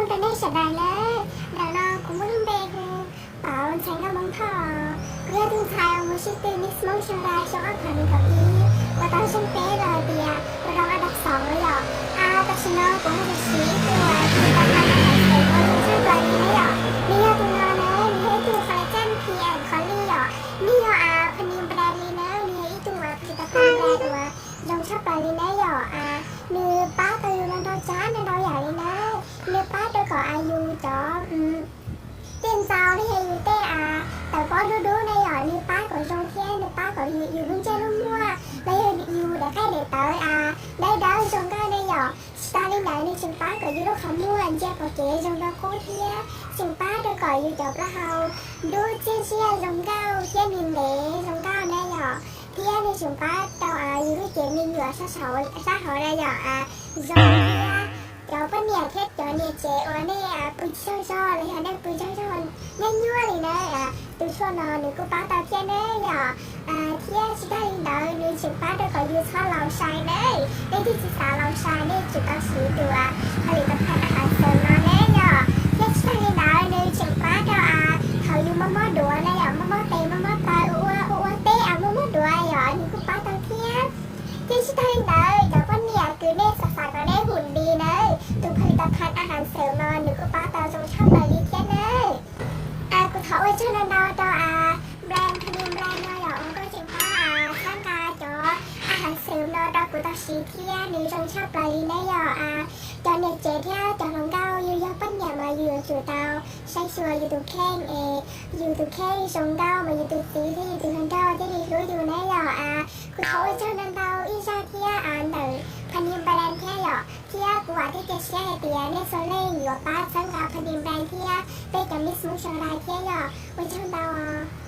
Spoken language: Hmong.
Rau nej sawv daws nawb, ntawm no kuv muaj lub npe hu Pauv Ntxhais Nkauj Hmoob Thoj. Kuv yog tus ntxhais uas mus sib tw Miss Hmoob Sawv Daws xyoo ob phav nees nkaum ib uas tau xeeb peb los hais tias ua rau ab dab xov yom. Tam sim no kuv ho siv ib tug a tis tas tha na hais tias ua zoo tshaj plaws li na yom. Nws yog tus no na, nws yog ib tug collagen P and Collie yom. Nws yog a Phanim brand li na, nws yog ib tug a tis tas tha na uas zoo tshaj plaws li na yom. Nws pab tau yus ntau ntau tsab ntau ntau yam li na. Nws pab rau kom a yus cov tej ntxau los yog yus tej a tawv pob dub dub na yom, nws pab kom zoo thiab nws pab kom yus lub ntsej lub muag los yog yus daim qej daim tawv a dawb dawb zoo nkauj na yom. Tsis tas li ntawd nws tseem pab kom yus lub qhov muag ntsia pom kev zoo dua qub thiab tseem pab rau kom yus cov plaub hau dub txiaj ntsiag zoo nkauj thiab nws ntev zoo nkauj na yom. Thiab nws tseem pab rau a yus lub cev me nyuam sab hauv na yom a zoo thiab. Cov poj niam thiab cov niam tsev uas nej pw tsis tsaug zog los yog nej pw tsaug zog nyuaj nyuaj li na, tus tshuaj no nws kuj pab tau thiab na yom. Thiab tsis tas li ntawd nws tseem pab rau kom yus txhob laus sai na. Nej twg tsis xav laus sai nej tsum tau siv tus a ha lis tas tha na hais xeem no na yom. Thiab tsis tas li ntawd nws tseem pab rau a thaum yus mob mob duav na yom, mob mob tes mob mob taw ua ua ua teb a mob mob duav yom nws kuj pab tau thiab. Thiab tsis tas li ntawd cov poj niam kws nej xav xav kom nej hum di na, tus ha lis tas tha na hais xeem no nws kuj pab tau zoo tshaj plaws li thiab na. Kuv thov ua tsaug ntau ntau rau a brand Phanim brand no yom uas nkauj tseem pab a txhawb nqa cov a hais xeem no rau kuv tau siv thiab nws zoo tshaj plaws li na yom. Cov niam tsev thiab cov hluas nkauj yus yog poj niam mas yus yuav tsum tau saib xyuas yus tus kheej es yus tus kheej zoo nkauj mas yus tus txiv thiab yus tus hluas nraug thiaj li hlub yus na yom. Kuv thov ua tsaug ntau ntau ib zaj thiab ntawm Phanim brand thiab yom. Thiab kuv vam thiab cia siab hais tias nej txhua leej yuav pab txhawb nqa Phanim brand thiab peb cov Miss Hmoob Sawv Daws thiab yom. Ua tsaug ntau.